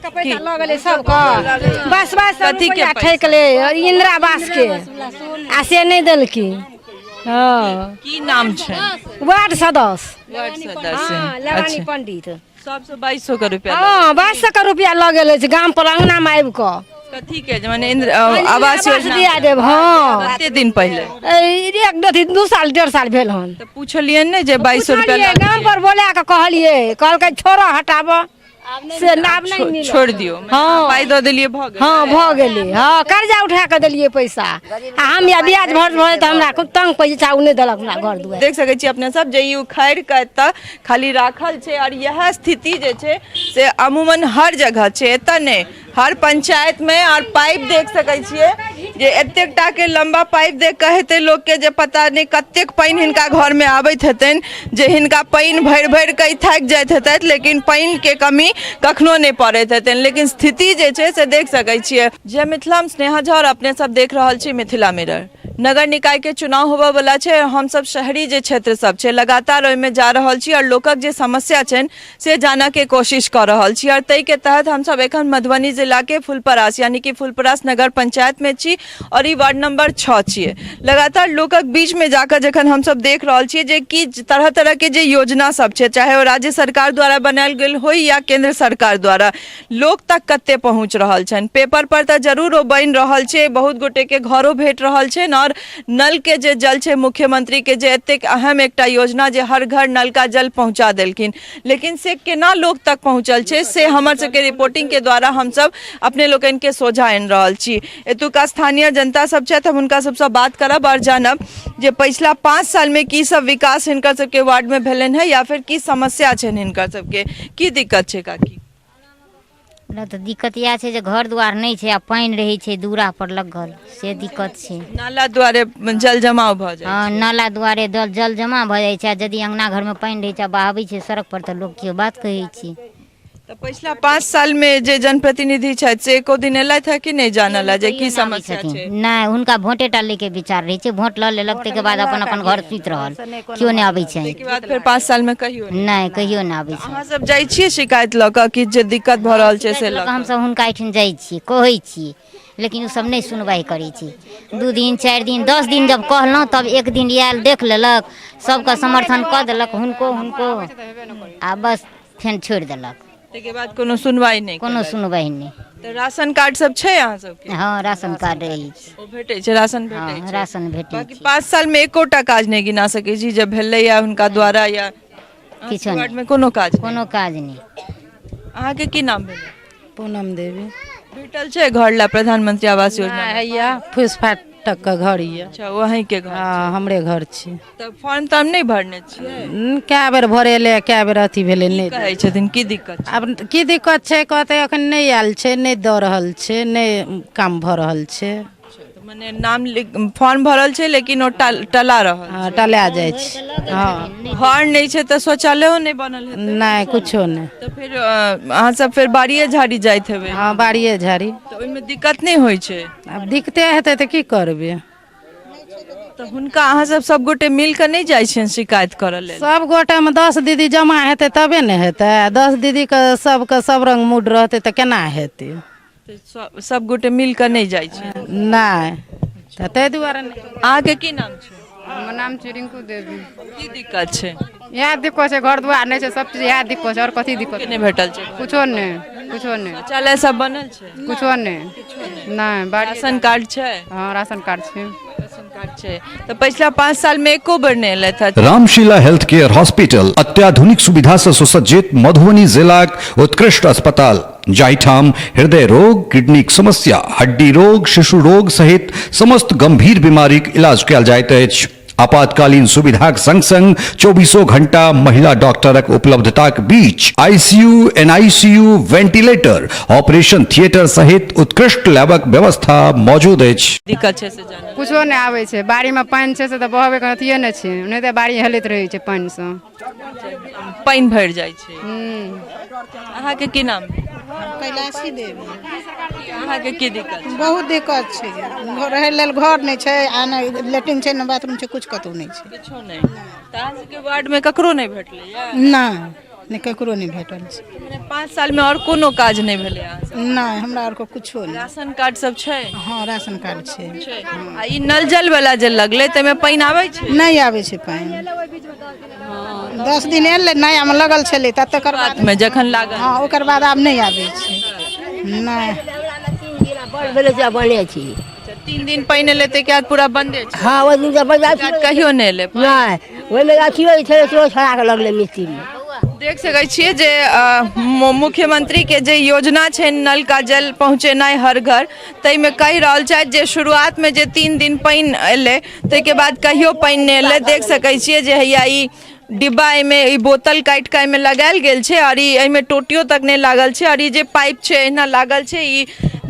के पैसा लऽ गेलै सबके बस बस कथी के रुपैआ ठकि ले इंदिरा आवास के आ से नहि देलखिन। हँ। की नाम छै? वार्ड सदस्य। वार्ड सदस्य। हँ, लगानी। अच्छा। पंडित सबसँ 2200 के रुपया। हँ, 2200 के रुपया लऽ गेल अछि गाम पर अंगना मे आबि कऽ। कथी के? जे माने इंद्र आवास योजना दिया देब। हँ। कते दिन पहिले? एक अथी 2 साल 1.5 साल भेल हन। तऽ पुछलियनि ने जे 2200 रुपया पुछलियै, लऽ गाम पर बोला कऽ कहलियै, कहलकै छोड़ो, हटाबऽ से आब नहि मिलत। छोड़ि दियौ। हँ। पाइ दऽ देलियै, भऽ गेल। हँ, भऽ गेलै। हँ, कर्जा उठा कऽ देलियै पैसा आ हम या ब्याज भर भर तऽ हमरा खूब तंग पैसा ओ नहि देलक हमरा घर दुआरि। देख सकै छी अपने सब जे ई उखाड़ि कऽ एतऽ खाली राखल छै आओर इएह स्थिति जे छै से अमूमन हर जगह छै, एतऽ नहि, हर पंचायतमे। आओर पाइप देख सकै छियै जे एतेक टाके लम्बा पाइप देख कऽ हेतै लोकके जे पता नहि कतेक पानि हिनका घरमे आबैत हेतनि, जे हिनका पानि भरि भरि कऽ ई थाकि जाइत हेतथि, लेकिन पानिके कमी कखनो नहि पड़ैत हेतनि। लेकिन स्थिति जे छै से देख सकै छियै। जय मिथिला, हम स्नेहा झा आओर अपने सब देख रहल छी मिथिला मिरर। नगर निकाय के चुनाव होबऽ वाला छै। हमसब शहरी जे क्षेत्र सब छै लगातार ओहिमे जा रहल छी आओर लोकक जे समस्या छनि से जानऽ के कोशिश कऽ रहल छी। आओर ताहिके तहत हमसब एखन मधुबनी जिलाके फुलपरास यानी कि फुलपरास नगर पंचायतमे छी आओर ई वार्ड नंबर 6 छियै। लगातार लोकक बीचमे जाकऽ जखन हमसब देख रहल छियै जे कि तरह तरहके जे योजना सब छै, चाहे ओ राज्य सरकार द्वारा बनायल गेल होइ या केंद्र सरकार द्वारा, लोक तक कते पहुँच रहल छनि? पेपर पर तऽ जरूर ओ बनि रहल छै, बहुत गोटेके घरो भेट रहल छनि आओर नलके जे जल छै, मुख्यमंत्रीके जे एतेक अहम एकटा योजना जे हर घर नल का जल पहुँचा देलखिन, लेकिन से केना लोक तक पहुँचल छै से हमर सबके रिपोर्टिंगके द्वारा हमसब अपने लोकनिके सोझा आनि रहल छी। एतुका स्थानीय जनता सब छथि, हम हुनका सबसँ बात करब आओर जानब जे पछिला 5 सालमे की सब विकास हिनकर सबके वार्डमे भेलनि हेँ या फिर की समस्या छनि हिनकर सबके। की दिक्कत छै काकी? नहि तऽ दिक्कत इएह छै जे घर दुआर नहि छै आ पानि रहै छै दूरा पर लगल, से दिक्कत छै। नाला दुआरे जल जमाव भऽ जाइ? हँ, नाला दुआरे जल जमा भऽ जाइ छै आ यदि अङ्गना घरमे पानि रहै छै आ बहाबै छै सड़क पर तऽ लोक केओ बात कहै छै। तऽ पछिला 5 सालमे जे जनप्रतिनिधि छथि से एको दिन एलथि हँ कि नहि जानऽ लए जे की समस्या छै? नहि, हुनका भोटेटा लैके विचार रहै छै। भोट लऽ लेलक, ताहिके बाद अपन अपन घर सुति रहल, केओ नहि अबै छै। ताहिके बाद फेर 5 सालमे कहियो नहि? कहियो नहि आबै छै। अहाँ सब जाइ छियै शिकायत लऽ कऽ कि जे दिक्कत भऽ रहल छै से लऽ कऽ? हमसब हुनका एहिठाम जाइ छियै, कहै छियै, लेकिन ओ सब नहि सुनवाइ करै छै। 2 दिन, 4 दिन, 10 दिन जब कहलहुँ तब एक दिन आयल, देख लेलक, सबके समर्थन कऽ देलक हुनको हुनको आ बस फेर छोड़ि देलक। ताहिके बाद कोनो सुनवाइ नहि? कोनो सुनवाइ नहि। तऽ राशन कार्ड सब छै अहाँ सबके? हँ, राशन कार्ड अछि। ओ भेटै छै राशन? भेटै छै राशन, भेटै बाकी 5 सालमे एकोटा काज नहि गिना सकै छी जे भेलैया हुनका द्वारा या किछो नहि? वार्डमे कोनो काज? कोनो काज नहि। अहाँके की नाम भेल? पूनम देवी। भेटल छै घर ला प्रधानमंत्री आवास योजना? हैया फूस फाटक के घर यऽ। अच्छा, ओ अहींके घर? हँ, हमरे घर छी। तऽ फॉर्म तार्म नहि भरने छियै? कए बेर भरेलै, कए बेर अथी भेलै, नहि कहै छथिन। की दिक्कत छै? आब की दिक्कत छै कहतै, एखन नहि आयल छै, नहि दऽ रहल छै, नहि काम भऽ रहल छै। मने नाम फॉर्म भरल छै लेकिन ओ टला रहल? हँ, टला जाइ छै। हँ। घर नहि छै तऽ शौचालयो नहि बनल हेतै? नहि, कुछो नहि। तऽ फेर अहाँ सब फेर बाड़िए झाड़ी जाइत हेबै? हँ, बाड़िए झाड़ी। तऽ ओहिमे दिक्कत नहि होइ छै? आब दिक्कते हेतै तऽ की करबै? तऽ हुनका अहाँ सब सब गोटे मिल कऽ नहि जाइ छियनि शिकायत करऽ लेल? सब गोटेमे 10 दीदी जमा हेतै तबे ने हेतै। 10 दीदीके सबके सब रङ्ग मूड रहतै तऽ केना हेतै? सब गोटे मिल कऽ नहि जाइ छै? नहि, तऽ ताहि दुआरे नहि। अहाँके की नाम छै? हमर नाम छै रिंकू देवी। की दिक्कत छै? इएह दिक्कत छै, घर दुआर नहि छै, सब चीज इएह दिक्कत छै। आओर कथी दिक्कत? नहि भेटल छै? कुछो नहि, कुछो नहि। शौचालय सब बनल छै? कुछो नहि, नहि। राशन कार्ड छै? हँ, राशन कार्ड छै। राशन कार्ड छै तऽ पछिला 5 साल मे एको बेर नहि एलथि हँ? रामशिला हेल्थ केयर हॉस्पिटल, अत्याधुनिक सुविधा से सुसज्जित मधुबनी जिलाक उत्कृष्ट अस्पताल, जाहिठाम हृदय रोग, किडनीक समस्या, हड्डी रोग, शिशु रोग सहित समस्त गंभीर बीमारीक इलाज कयल जाइत अछि। आपातकालीन सुविधाक संग संग चौबीसों घंटा महिला डॉक्टरक उपलब्धताक बीच ICU, NICU, ventilator, operation theatre सहित उत्कृष्ट लैबक व्यवस्था मौजूद अछि। दिक्कत छै से जानल? कुछो नहि आबै छै। बाड़ीमे पानि छै से तऽ बहबैके अथिये नहि छै, नहि तऽ बाड़ी हेलैत रहै छै पानिसँ। पानि भरि जाइ छै। अहाँके की नाम? कैलाशी देवी। अहाँके की दिक्कत छै? बहुत दिक्कत छै। रहै लेल घर नहि छै आ नहि लेट्रिन छै, नहि बाथरूम छै, किछु कतहु नहि छै। किछो नहि। तऽ अहाँ सबके वार्डमे ककरो नहि भेटलैया? नहि। नहि ककरो नहि भेटल छै। मने 5 सालमे आओर कोनो काज नहि भेलै अहाँ सबके? नहि, हमरा आरके कुछो नहि। राशन कार्ड सब छै? हँ, राशन कार्ड छै। आ ई नल जल वाला जे लगलै ताहिमे पानि आबै छै? नहि आबै छै पानि। 10 दिन एलै, नयामे लगल छलै तऽ तकर बाद मे जखन लागल। हँ, ओकर बाद आब नहि आबै छै। नहि बड़ भेलै से बने छी। 3 दिन पानि एलै ताहिके बाद पूरा बन्दे छै? हँ, ओहि दिन तऽ बजा कहियो नहि एलै। नहि, ओहिमे अथियो छलै सेहो छोड़ा कऽ लगलै मिस्त्री। देख सकै छियै जे मुख्यमंत्री के जे योजना छै नल का जल पहुँचेनाइ हर घर, ताहिमे कहि रहल छथि जे शुरुआतमे जे 3 दिन पानि एलै ताहिके बाद कहियो पानि नहि एलै। देख सकै छियै जे हैया ई डिब्बा एहिमे ई बोतल काटि कऽ एहिमे लगायल गेल छै आओर ई एहिमे टोटियो तक नहि लागल छै आओर ई जे पाइप छै एहिना लागल छै। ई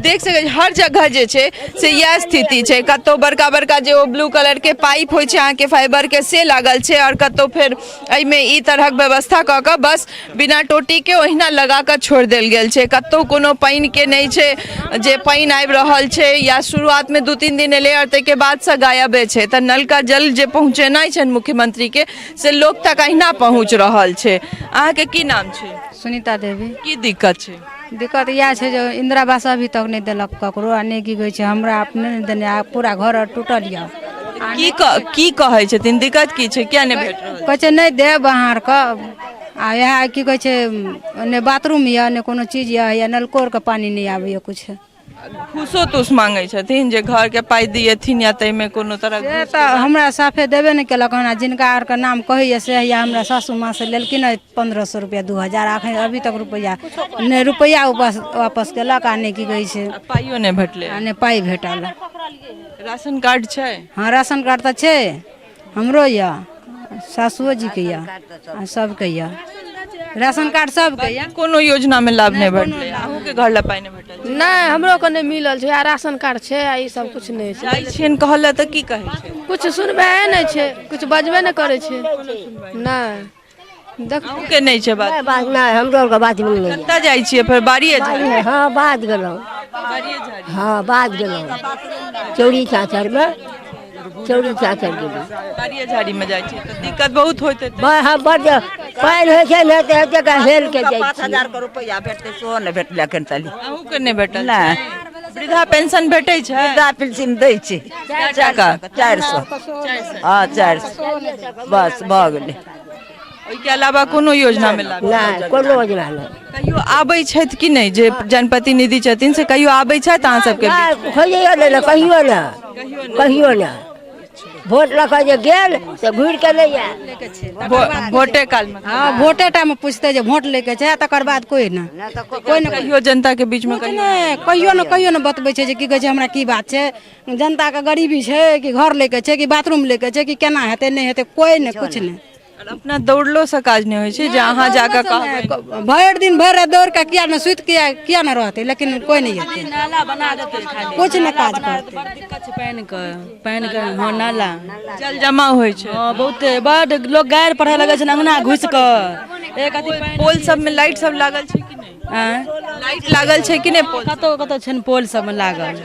देख सकै छी हर जगह जे छै से इएह स्थिति छै। कतहु बड़का बड़का जे ओ ब्लू कलरके पाइप होइ छै अहाँके फाइबरके से लागल छै आओर कतहु फेर एहिमे ई तरहक व्यवस्था कऽ कऽ बस बिना टोटीके ओहिना लगा कऽ छोड़ि देल गेल छै। कतहु कोनो पानिके नहि छै जे पानि आबि रहल छै या शुरुआतमे 2-3 दिन एलै आओर ताहिके बादसँ गायबे छै। तऽ नल का जल जे पहुँचेनाइ छनि मुख्यमंत्रीके से लोक तक अहिना पहुँच रहल छै। अहाँके की नाम छै? सुनीता देवी। की दिक्कत छै? दिक्कत इएह छै जे इंदिरा आवास अभी तक नहि देलक ककरो आ नहि की कहै छै हमरा अपने नहि देने आ पूरा घर आर टूटल यऽ। की कहै छथिन? दिक्कत की छै, किया नहि भेट रहल? कहै छै नहि देब अहाँ आरके। आ इएह की कहै छै नहि बाथरूम यऽ नहि कोनो चीज यऽ, या नलको आरके पानि नहि आबैए किछु। घूसो तूस मांगै छथिन जे घरके पाइ दिएथिन या ताहिमे कोनो तरहक? से तऽ हमरा साफे देबे नहि केलक हन। आ जिनका आरके नाम कहैए से हैया हमरा सासू माँ से लेलखिन हँ 1500 रुपैआ 2000, अखन अभी तक रुपैआ नहि रुपैआ वापस केलक आ नहि की कहै छै पाइयो नहि भेटलै आ नहि पाइ भेटल। राशन कार्ड छै? हँ, राशन कार्ड तऽ छै हमरो यऽ, सासुओ जीके यऽ आ सबके यऽ राशन कार्ड सबके यऽ। कोनो योजनामे लाभ नहि भेटलै? अहूँके घर लए पाइ नहि भेटल? नहि, हमरो के नहि मिलल छै। आ राशन कार्ड छै आ ई सब कुछ नहि छै। जाइ छियनि कहऽ लए तऽ की कहै छै? कुछ सुनबे नहि छै, कुछ बजबे नहि करै छै। नहि देख अहूँके नहि छै बात? बात नहि, हमरो आरके बाथरूम नहि। कतऽ जाइ छियै फेर? बाड़िए झाड़ी? हँ, बाध गेलहुँ। हँ, बाध गेलहुँ चौरी चाचरमे, चौरी चाचर गेलहुँ। बाड़िए झाड़ीमे जाइ छियै तऽ दिक्कत बहुत होइत हेतै? हँ, बड्ड पानि होइ छै ने तऽ एतेक हेल के जाइ छियै। 5000 के रुपैआ भेटतै सेहो नहि भेटलै एखन तली। अहूँके नहि भेटल? नहि। वृद्धा पेंशन भेटै छै? वृद्धा पेंशन दै छै। टाका? 400। हँ, 400 बस भऽ गेलै। ओहिके अलावा कोनो योजनामे लाभ नहि? कोनो योजना नहि। कहियो आबै छथि कि नहि जे जनप्रतिनिधि छथिन से कहियो आबै छथि अहाँ सबके बीच? कहियो नहि, कहियो नहि, कहियो नहि। वोट लऽ कऽ जे गेल से घुरि कऽ नहि आयल। भोटे कालमे? हँ, भोटे टामे पूछतै जे वोट लैके छै, तकर बाद कोइ नहि, कोइ नहि। कहियो जनताके बीचमे कहियो नहि, कहियो नहि, कहियो नहि बतबै छै जे की कहै छै हमरा की बात छै, जनताके गरीबी छै कि घर लैके छै कि बाथरूम लैके छै कि केना हेतै नहि हेतै, कोइ नहि, किछु नहि। अपना दौड़लो से काज नहि होइ छै जे अहाँ जाकऽ कहबै? भरि दिन भरि राति दौड़ कऽ किया नहि सुति किया किया नहि रहतै, लेकिन कोइ नहि एतै, किछु नहि काज करतै। दिक्कत छै पानिके, पानिके। हँ, नाला जल जमा होइ छै? हँ, बहुते बड लोक गारि पढ़ै लगै छै अंगना घुसि कऽ एक अथी। पोल सबमे लाइट सब लागल छै कि नहि? आँय? लाइट लागल छै कि नहि पोल? कतौ कतौ छनि पोल सबमे लागल।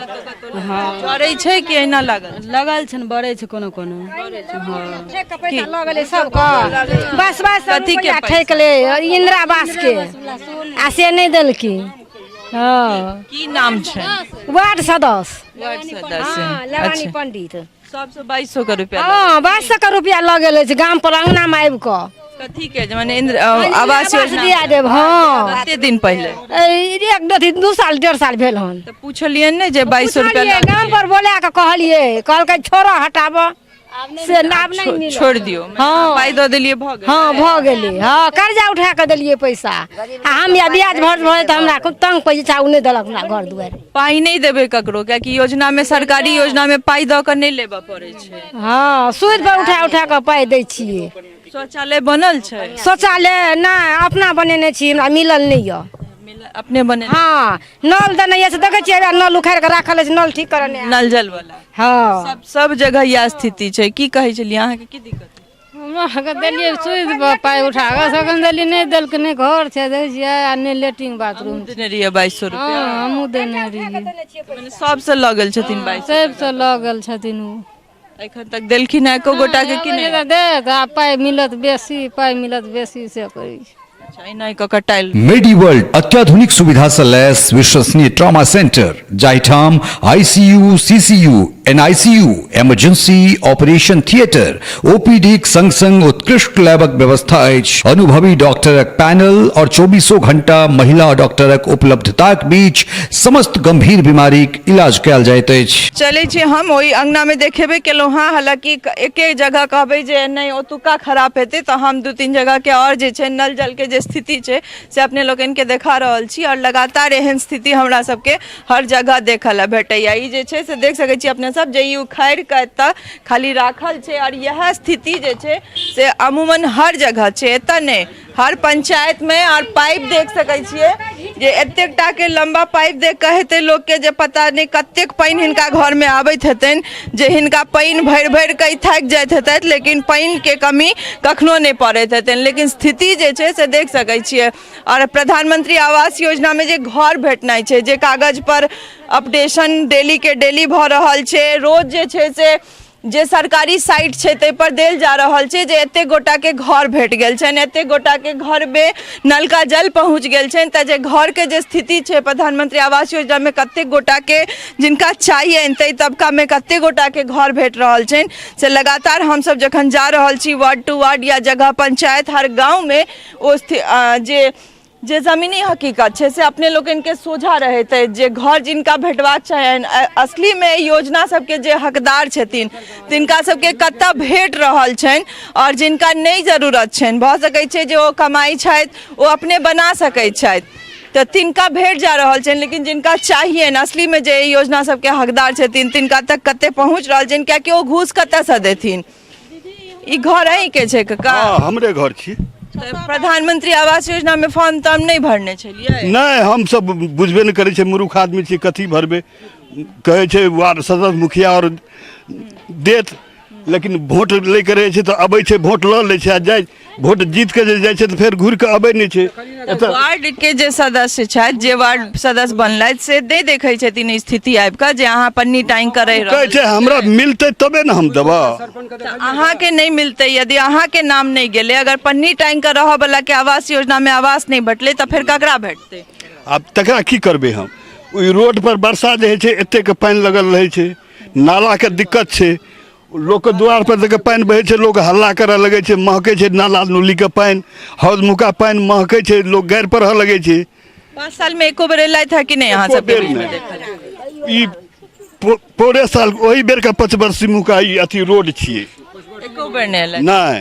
हँ। जरै छै कि एहिना लागल? लगल छनि, बरै छै कोनो कोनो। हँ। पैसा लऽ गेलै सबके, बस बस। कथी के? रुपैआ ठकि ले इंदिरा आवास के आ से नहि देलखिन। हँ। की नाम छै? वार्ड सदस्य। वार्ड सदस्य? हँ, लवानी अच्छा। पंडित। सबसँ 2200 के रुपया? हँ, 2200 के रुपया लऽ गेल अछि गाम पर अंगना मे आबि कऽ। कथी के? माने इंद्र आवास योजना दिया देब। हँ। कते दिन पहिले? एक अथी 2 साल 1.5 साल भेल हन। तऽ पूछलियनि ने जे 2200 रुपया पुछलियै, गाम पर बोला कऽ कहलियै, कहलकै छोड़ो हटाबऽ से आब नहि मिलत। छोड़ि दियौ। हँ। पाइ दऽ देलियै भऽ गेल? हँ, भऽ गेलै। हँ, कर्जा उठा कऽ देलियै पैसा आ हम या ब्याज भर भर तऽ हमरा खूब तंग पैसा ओ नहि देलक हमरा घर दुआरि। पाइ नहि देबै ककरो, कियाकि योजनामे, सरकारी योजनामे पाइ दऽ कऽ नहि लेबऽ पड़ै छै। हँ, सूद पर उठा उठा कऽ पाइ दै छियै। शौचालय बनल छै? शौचालय नहि, अपना बनेने छी, हमरा मिलल नहि यऽ। अपने बने? हँ, नल देने यऽ से देखै छियै नल उखाड़ि कऽ राखल अछि, नल ठीक करने। नल जल वाला? हँ। सब सब जगह इएह स्थिति छै। की कहै छलियै, अहाँके की दिक्कत? हमरा अहाँके देलियै सूदि पर पाइ उठा कऽ, सगन देलियै, नहि देलकै। नहि घर छै देखै छियै आ नहि लेट्रिन बाथरूम। देने रहियै 2200 रुपया? हँ, हमहूँ देने रहियै। मने सबसँ लऽ गेल छथिन 2200? सबसँ लऽ गेल छथिन ओ। एखन तक देलखिन हेँ एको गोटा के कि नहि? देत आ पाइ मिलत बेसी, पाइ मिलत बेसी से करै छै। एना कऽ कऽ टाइल मेडी वर्ल्ड अत्याधुनिक सुविधा से लैस विश्वसनीय ट्रॉमा सेंटर जाहिठाम ICU CCU NICU emergency operation theatre ओपीडीक संग संग उत्कृष्ट लैबक व्यवस्था अछि। अनुभवी डॉक्टरक पैनल और चौबीसों घंटा महिला डॉक्टरक उपलब्धताक बीच समस्त गंभीर बीमारीक इलाज कयल जाइत अछि। चलै छी हम ओहि अङ्गनामे देखेबे केलहुँ हँ। हालाँकि एके जगह कहबै जे नहि ओतुका खराब हेतै, तऽ हम 2-3 जगहके आओर जे छै नल जलके जे स्थिति छै से अपने लोकनिके देखा रहल छी। आओर लगातार एहन स्थिति हमरा सबके हर जगह देखऽ लए भेटैए। ई जे छै से देख सकै छी अपने सब जे ई उखाड़ि कऽ एतऽ खाली राखल छै, आओर इएह स्थिति जे छै से अमूमन हर जगह छै, एतऽ नहि, हर पंचायतमे। आओर पाइप देख सकै छियै जे एतेक टाके लम्बा पाइप देख कऽ हेतै लोकके जे पता नहि कतेक पानि हिनका घरमे आबैत हेतनि, जे हिनका पानि भरि भरि कऽ ई थाकि जाइत हेतथि, लेकिन पानिके कमी कखनो नहि पड़ैत हेतनि। लेकिन स्थिति जे छै से देख सकै छियै। आओर प्रधानमंत्री आवास योजनामे जे घर भेटनाइ छै, जे कागज पर अपडेशन डेलीके डेली भऽ रहल छै, रोज जे छै से जे सरकारी साइट छै ताहिपर देल जा रहल छै जे एतेक गोटाके घर भेट गेल छनि, एतेक गोटाके घरमे नलका जल पहुँच गेल छनि, तऽ जे घरके जे स्थिति छै प्रधानमंत्री आवास योजनामे कतेक गोटाके जिनका चाहियनि ताहि तबकामे कतेक गोटाके घर भेट रहल छनि, से लगातार हमसभ जखन जा रहल छी वार्ड टू वार्ड या जगह पंचायत हर गाँवमे ओ जे जे जमीनी हकीकत छै से अपने लोकनिके सोझा रहैत अछि जे घर जिनका भेटबाक चाही असलीमे एहि योजना सबके जे हकदार छथिन तिनका सबके कतऽ भेट रहल छनि, आओर जिनका नहि जरूरत छनि, भऽ सकै छै जे ओ कमाइ छथि, ओ अपने बना सकै छथि, तऽ तिनका भेट जा रहल छनि, लेकिन जिनका चाहियनि असलीमे जे एहि योजना सबके हकदार छथिन तिनका तक कते पहुँच रहल छनि, कियाकि ओ घूस कतऽसँ देथिन। ई घर अहीँके छै कका? हँ, हमरे घर छी। तऽ प्रधानमंत्री आवास योजना में फॉर्म तॉर्म नहि भरने छलियै? नहि, हमसब बुझबे नहि करै छियै, मूर्ख आदमी छियै, कथी भरबै। कहै छै वार्ड सदस्य मुखिया आओर देत, लेकिन वोट लैके रहै छै तऽ अबै छै, वोट लऽ लै छै आ जाइ, वोट जीत के जे जाइ छै तऽ फेर घुरि कऽ अबै नहि छै। एतऽ वार्ड के जे सदस्य छथि, जे वार्ड सदस्य बनलथि से नहि देखै छथिन स्थिति आबि कऽ जे अहाँ पन्नी टाँगि कऽ रहि कहै रहल छै हमरा मिलतै तबे ने हम देबऽ। तऽ अहाँके नहि मिलतै यदि अहाँके नाम नहि गेलै। अगर पन्नी टाँगि कऽ रहऽ वला के आवास योजना मे आवास नहि भेटलै तऽ फेर ककरा भेटतै? आब तकरा की करबै हम? ओहि रोड पर वर्षा जे होइ छै एतेक पानि लगल रहै छै, नालाके दिक्कत छै, लोकके दुआर पर देख पानि बहै छै, लोक हल्ला करऽ लगै छै, महकै छै नाला नूलीके पानि, हौज मुका पानि महकै छै, लोक गारि पढ़ऽ लगै छै। 5 साल में एको बेर एलथि है कि नहि अहाँ एको सबके बेर बीच में नहि। देखल? ई पौरे साल ओहि बेरके पचवर्षी मुका ई अथी रोड छियै। एको बेर नहि एलथि? नहि,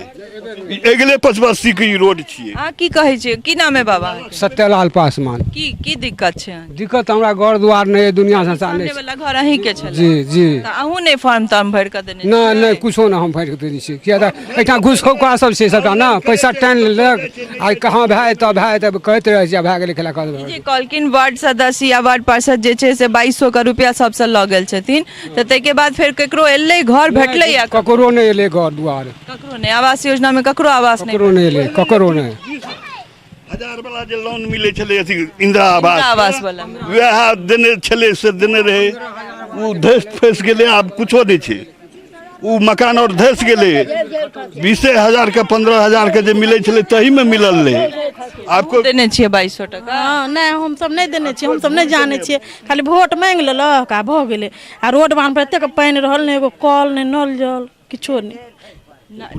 ई अगिले पचवर्षीके ई रोड छियै। अहाँ की कहै छियै? की नाम है बाबा? सत्यलाल पासवान। की की दिक्कत छै? दिक्कत हमरा घर द्वार नहि अइ, दुनिया संसार नहि। सामने वाला घर अहीं के छलै? जी जी। तऽ अहूँ नहि फॉर्म तॉर्म भरि कऽ देने? नहि नहि, कुछो नहि हम भरि कऽ देने छियै, किया तऽ एहिठाम घुसखोका सब छै सबटा ने, पैसा टानि लेलक, आइ कहाँ भए जेतऽ भए जेतऽ कहैत रहै छै, भए गेलै खेला खत्म। जे कहलखिन वार्ड सदस्य या वार्ड पार्षद जे छै से 2200 के रुपया सबसँ लऽ गेल छथिन, तऽ ताहिके बाद फेर केकरो एलै घर भेटलै या ककरो नहि एलै घर दुआर? ककरो नहि। आवास योजना मे ककरो आवास नहि? ककरो नहि एलै, ककरो नहि। 1000 वाला जे लोन मिलै छलै अथी इंदिरा आवास, इंदिरा आवास वाला मे। वएह देने छलै से देने रहै, ओ धसि फसि गेलै, आब कुछो नहि छै। ओ मकान आओर धसि गेलै। 20,000 के 15,000 के जे मिलै छलै तहीमे मिलल रहै। आब कोइ देने छियै 2200 टका? हँ, नहि, हमसब नहि देने छियै, हमसब नहि जानै छियै, खाली वोट माँगि लेलक आ भऽ गेलै। आ रोड बान्ह पर एतेक पानि रहल, नहि एगो कल, नहि नल जल, किछो नहि।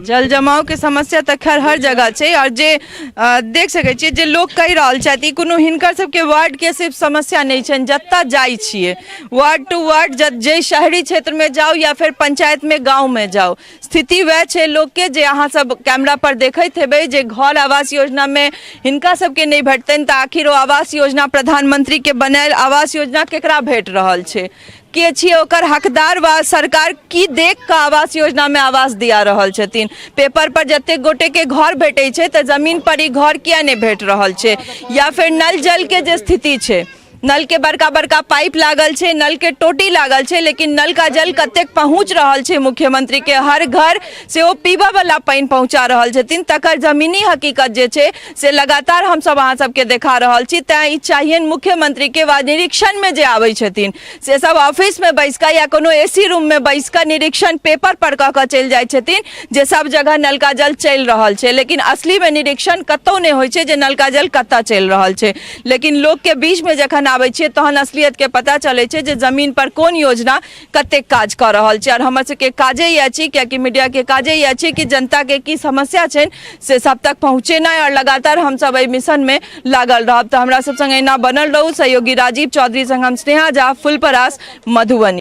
जल जमाव के समस्या तऽ खैर हर जगह छै। आओर जे देख सकै छियै जे लोक कहि रहल छथि, ई कोनो हिनकर सबके वार्ड के सिर्फ समस्या नहि छनि। जतऽ जाइ छियै वार्ड टू वार्ड, जे शहरी क्षेत्रमे जाउ या फेर पंचायतमे गाँवमे जाउ, स्थिति वएह छै लोकके जे अहाँ सब कैमरा पर देखैत हेबै जे घर आवास योजनामे हिनका सबके नहि भेटतनि तऽ आखिर ओ आवास योजना प्रधानमंत्रीके बनायल आवास योजना केकरा भेट रहल छै? के छियै ओकर हकदार वा सरकार की देख कऽ आवास योजनामे आवास दिया रहल छथिन? पेपर पर जतेक गोटेके घर भेटै छै तऽ जमीन पर ई घर किया नहि भेट रहल छै? या फेर नल जलके जे स्थिति छै, नलके बड़का बड़का पाइप लागल छै, नलके टोटी लागल छै, लेकिन नल का जल कतेक पहुँच रहल छै मुख्यमंत्री के हर घर से ओ पीबऽ वाला पानि पहुँचा रहल छथिन, तकर जमीनी हकीकत जे छै से लगातार हमसब अहाँ सबके देखा रहल छी। तैं ई चाहियनि मुख्यमंत्री के वा निरीक्षण में जे आबै छथिन से सब ऑफिस में बैस कऽ या कोनो एसी रूम में बैस कऽ निरीक्षण पेपर पर कऽ कऽ चलि जाइ छथिन जे सब जगह नलका जल चलि रहल छै, लेकिन असली में निरीक्षण कतौ नहि होइ छै जे नलका जल कतऽ चलि रहल छै। लेकिन लोकके बीचमे जखन आबै छियै तहन असलियतके पता चलै छै जे जमीन पर कोन योजना कतेक काज कऽ रहल छै। आओर हमर सबके काजे इएह छी, कियाकि मीडियाके काजे इएह छै कि जनताके की समस्या छनि से सब तक पहुँचेनाइ, आओर लगातार हमसब एहि मिशनमे लागल रहब। तऽ हमरा सब संग एना बनल रहू। सहयोगी राजीव चौधरी संग हम स्नेहा झा, फुलपरास, मधुबनी।